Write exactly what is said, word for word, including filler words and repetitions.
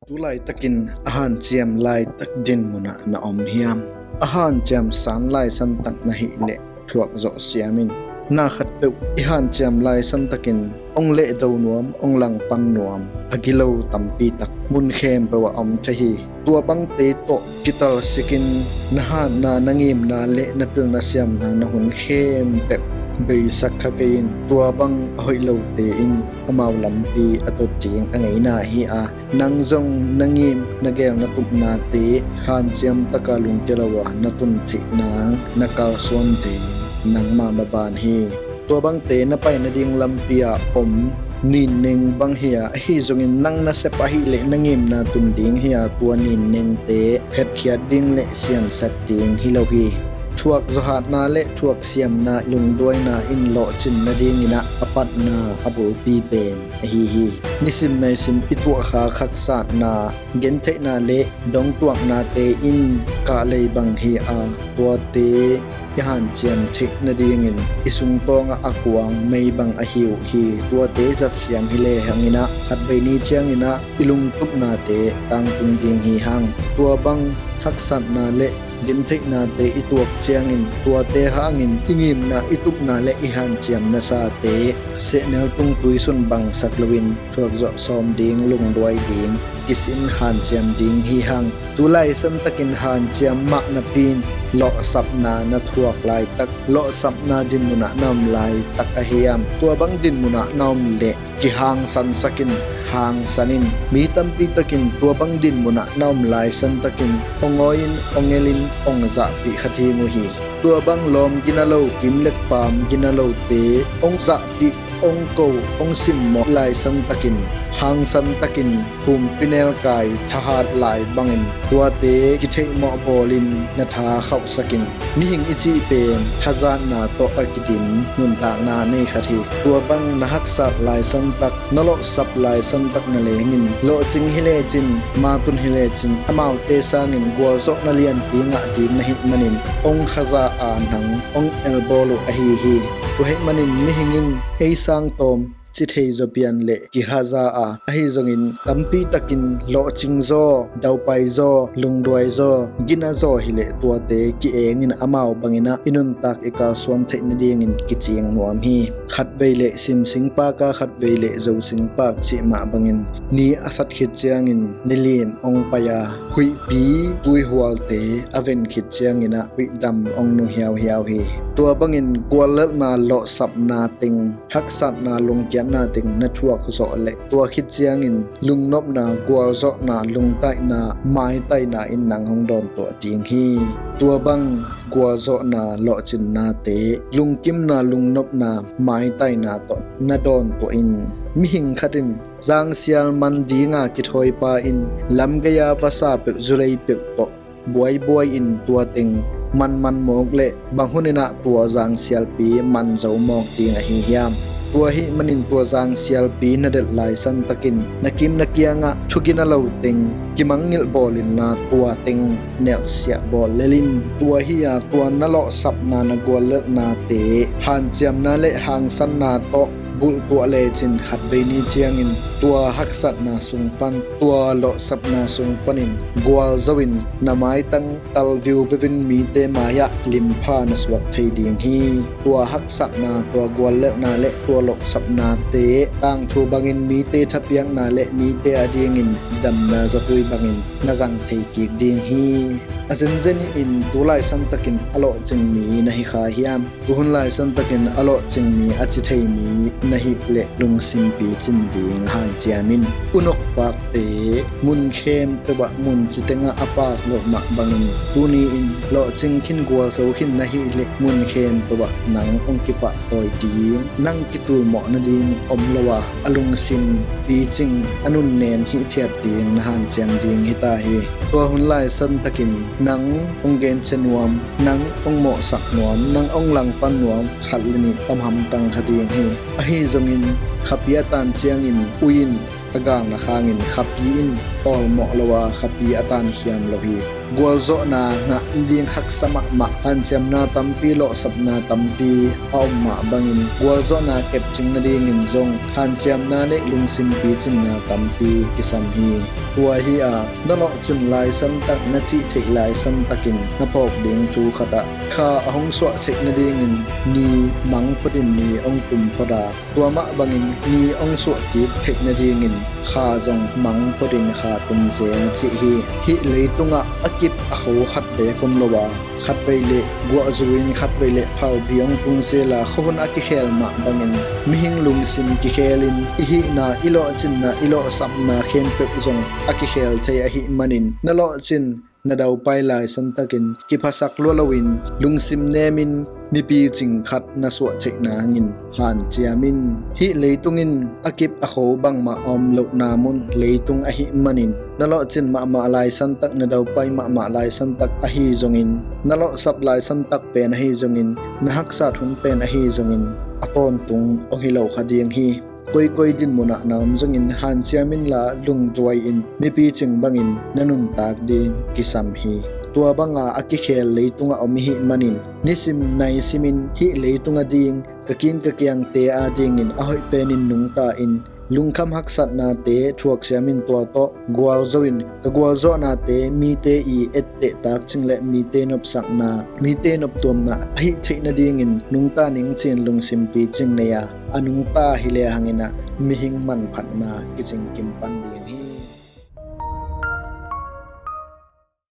Tu laitakin a hanciam laitak dinmunah na om hiam? A hanciam san laisan tak na hih leh thuak zawh siam in. Na khatpeuh i hanciam laisan takin hong lehdo nuam, hong langpan nuam a gilo tampi tak mun khempeuh ah om thei hi. Tua bangte tawh kitalsikin na hatna, na ngimna le na pilna siamna na hun khempeuh beisak kha kei in. Tua bang a hoih lote in amau lampi a tut ding a ngeina hi a, nang zong na ngim, na geel, na tupnate hanciam taka lungkia lo a na tun theih nang na kalsuan ding nangmah maban hi. Tua bangte na pai nading lampi ah om ninneng bang hi a, ahi zongin nang na sep ahih leh na ngimna tun ding hi a, tua ninnengte hepkhiat ding le siansak ding hi lo hi. Thuak zawhatna le thuak siamna lungduaina in lawhcin nadingin ah a patna a bulpi pen ahi hi. Nisim naisim i tuahkhak haksatna, gentheihna le dongtuaknate in kahlei bang hi a, tuate i hanciam theih nadingin i sungtawngah a kuang mei bang ahi uh hi. Tuate zatsiam hi lehangin ah khatvei ni ciangin ah i lungtupnate tangtung ding hi hang. Tua bang haksatna le gentheihnate i tuak ciangin, tuate hangin i ngimna, i tupna le i hanciam nasate sehnel tung tuisun bangsak loin thuak zawh sawm ding, lungduai ding kisin hanciam ding hi hang. Tu laisan takin hanciam mah napi in lawhsapna na thuak laitak, lawhsapna dinmunah na om laitak ahi hiam? Tua bang dinmunah na om leh kihangsansakin, hangsan in. Mi tampi takin tua bang dinmunah na om laisan takin hong awi in, hong el in, hong zahpih kha ding uh hi. Tua bang lawm gina lo, kim le paam gina lote hong zahpih, hong ko, hong simmawh laisan takin, hangsan takin, humpinelkai thahat lai bangin tuate kitheihmawh bawlin na tha khauhsakin. Mihing i cih pen hazatna tawh a kidim nuntakna nei khat hi. Tua bang na haksat laisan tak, na lawhsap laisan tak na lengin, lawhcing hi lecin, matun hi lecin, amaute sangin gualzawhna lianpi ngah ding na hih manin hong haza a nang hong elbawl uh ahi hi. Tua hih manin mihing in ei sang tawm ci thei zaw pian le kihaza a, ahi zongin tampi takin lawhcing zaw, daupai zaw, lungduai zaw, gina zaw hi leh tuate ki-engin amau bangin ah i nuntak i kalsuan theih nadingin kicing nuam hi. Khatvei le simsing pak a, khatvei le zosing pak cih mah bangin ni a sat khit ciangin nilim hong pai a, huihpi tuihualte a ven khit ciangin ah huihdam hong nung hiauhiau hi. Tua bangin guallelhna, lawhsapna teng, haksatna, lungkiatna teng na thuak zawh leh tua khit ciangin lungnopna, gualzawhna, lungtaihna, maitaina in nang hong dawntuah ding hi. Tua bang gualzawhna, lawhcinnate lungkimna, lungnopna, maitaina tawh na dawntuah in. Mihing khat in zangsial man dinga kithawipa in lamgei-a vasa peuh, zulei peuh tawh buaibuai in tua teng manman mawk leh bang hunin ah tua zangsialpi man zo mawk ding ahi hiam? Tua hih manin tua zangsialpi na delh laisan takin na kim na kiangah thugina lo teng kimangngilh bawl inla tua teng nelhsiah bawl lel in. Tua hi-a tua na lawhsapna, na guallelhnate hanciamna le hangsanna tawh bulhtuah lecin khatvei ni ciangin tua haksatna sung pan, tua lawhsapna sung panin gualzo in na maitang tal viuveu in mite mai-ah limpha na suak thei ding hi. Tua haksatna, tua guallelhna le tua lawhsapnate tangthu bangin mite thapiakna le mite adingin damna zatui bangin na zang thei kik ding hi. A zenzen in tu laisan takin a lawhcing mi na hi kha hiam? Tu hun laisan takin a lawhcing mi, a ci thei mi na hih leh lungsim picin ding hanciam in. Unok pakte mun khempeuh ah mun ci tengah a pak loh mah bangin tuni-in lawhcing khin, gualzo khin na hih leh mun khempeuh ah nang hong kipahtawi ding, nang kitulmawh nading om lo a, a lungsim picing, a nunnen hihthiat ding na hanciam ding hi ta hi. Tua hun laisan takin nang hong gensia nuam, nang hong mawhsak nuam, nang hong langpan nuam khat le nih om hamtang kha ding hi. Ahi zongin khapi a tan ciangin ui in, a galna khangin khapi in awlmawh lo a, khapi a tankhiam lo hi. Gualzawhna ngah ding haksa mahmah, hanciamna tampi, lawhsapna tampi a om mah bangin gualzawhna kepcing nadingin zong hanciamna neih lungsim picinna tampi kisam hi. Tua hi a, na lawhcin laisantak, na cih theih laisantakin na phawk ding thu khatah kha a hong suah theih nadingin ni mang phutin ni hong tum phot a, tua mah bangin ni hong suah kik theih nadingin kha zong mang phutin kha tum zel cih hi. Hih leitungah a kip a kho khat beek om lo a, khatvei leh guahzu in khatvei leh phaupi hong tung sela khuahun a kikhel mah bangin mihing lungsim kikhelin i hihna, i lawhcinna, i lawhsapna khempeuh zong a kikhel thei ahih manin na lawhcin na daupai laisantakin kiphasak lua loin lungsim nemin nipi cing khat na suah theih nangin hanciam in. Hih leitung in a kip a kho bangmah a om lohna mun leitung ahih manin na lawhcin mahmah laisantak, na daupai mahmah laisantak ahi zongin, na lawhsap laisantak pen ahi zongin, na haksat hun pen ahi zongin a tawntung hong hi lo kha ding hi. Koikoi dinmunah na om zongin hanciam inla lungduai in, nipi cing bangin na nuntak ding kisam hi. Tua banga a kikhel leitungah om i hih manin nisim naisimin hih leitung ading, ka kin ka kiangte adingin a hoih penin nungta in, lungkham haksatnate thuaksiam in, tua tawh gualzo in, ka gualzawhnate mite i etteh takcing le mite nopsakna, mite noptuamna ahih theih nadingin nungta ning ci-in lungsim picing nei a, a nungta hi le hanginah mihing manphatna kicing kim pan ding hi.